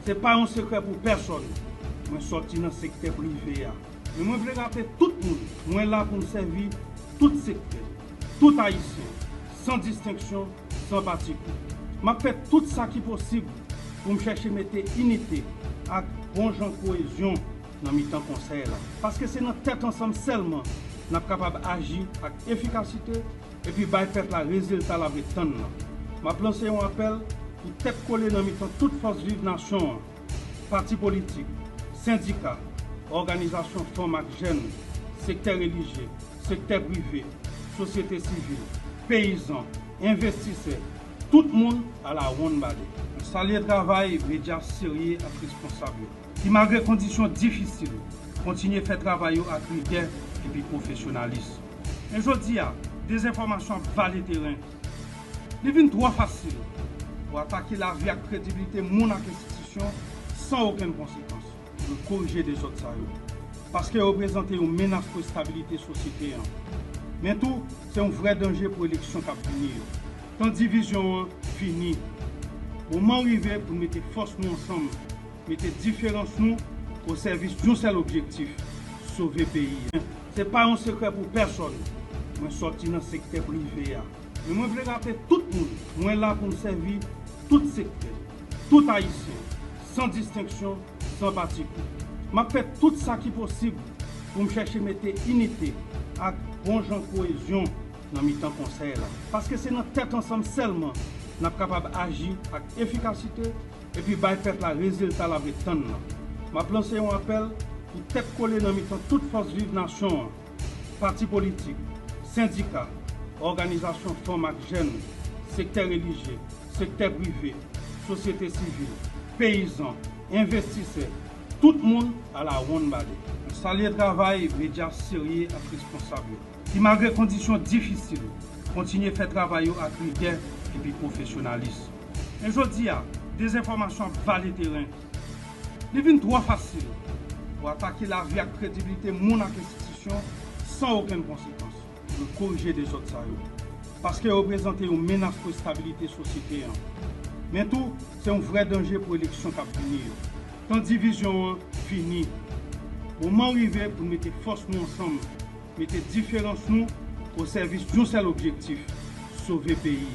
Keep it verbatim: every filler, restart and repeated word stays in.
Se pa yon sekrè pou pèsòn, mwen sòti nan sektè prive a. Men mwen vle raple tout moun, mwen la pou m sèvi tout sektè, tout Ayisyen, san distenksyon, san pati pri. M ap fè tout sa ki posib pou m chèche mete inite ak bon jan koyezyon nan mitan konsèy la. Paske se nan tèt ansanm sèlman n ap kapab aji ak efikasite epi bay pèp la rezilta l ap ret tann nan. M ap lanse yon apèl pou tèt kole nan mitan tout fòs viv nasyon an, pati politik, sendika, òganizasyon fanm ak jèn, sektè relijye, sektè prive, sosyete sivil, peyizan, envestisè, tout moun ala wonn bade. Mwen salye travay medya serye ak responsab yo, ki malgre kondisyon difisil, kontinye fè travay yo ak rigè epi pwofesyonalis. Men jodi a, dezenfòmasyon ap vale teren. Li vin twò fasil pou atake lavi ak kredibilite moun ak enstitisyon san okenn konsekans. Pou korije dezòd sa yo, paske yo reprezante yon menas pou estabilite sosyete an. Men tou, se yon vrè danje pou eleksyon k ap vini yo. Tan divizyon an fini. Moman rive pou n mete fòs nou ansanm, mete diferans nou o sèvis yon sèl objektif, sove peyi a. Se pa yon sekrè pou pèsòn, mwen sòti nan sektè prive a. Men mwen vle raple tout moun, mwen la pou m sèvi tout sektè, tout Ayisyen, san distenksyon, san pati pri. M ap fè tout sa ki posib pou m chèche mete inite ak bon jan koyezyon nan mitan konsèy la. Paske se nan tèt ansanm sèlman n ap kapab aji ak efikasite epi bay pèp la rezilta l ap ret tann nan. M ap lanse yon apèl pou tèt kole nan mitan tout fòs viv nasyon an, pati politik, sendika, òganizasyon fanm ak jèn, sektè relijye, sektè prive, sosyete sivil, peyizan, envestisè, tout moun ala wonn bade. Mwen salye travay medya serye ak responsab yo, ki malgre kondisyon difisil, kontinye fè travay yo ak rigè epi pwofesyonalis. Men jodi a, dezenfòmasyon ap vale teren. Li vin twò fasil pou atake lavi ak kredibilite moun ak enstitisyon san okenn konsekans. Pou korije dezòd sa yo, paske yo reprezante yon menas pou estabilite sosyete an. Men tou, se yon vrè danje pou eleksyon k ap vini yo. Tan divizyon an fini. Moman rive pou n mete fòs nou ansanm, mete diferans nou o sèvis yon sèl objektif, sove peyi a.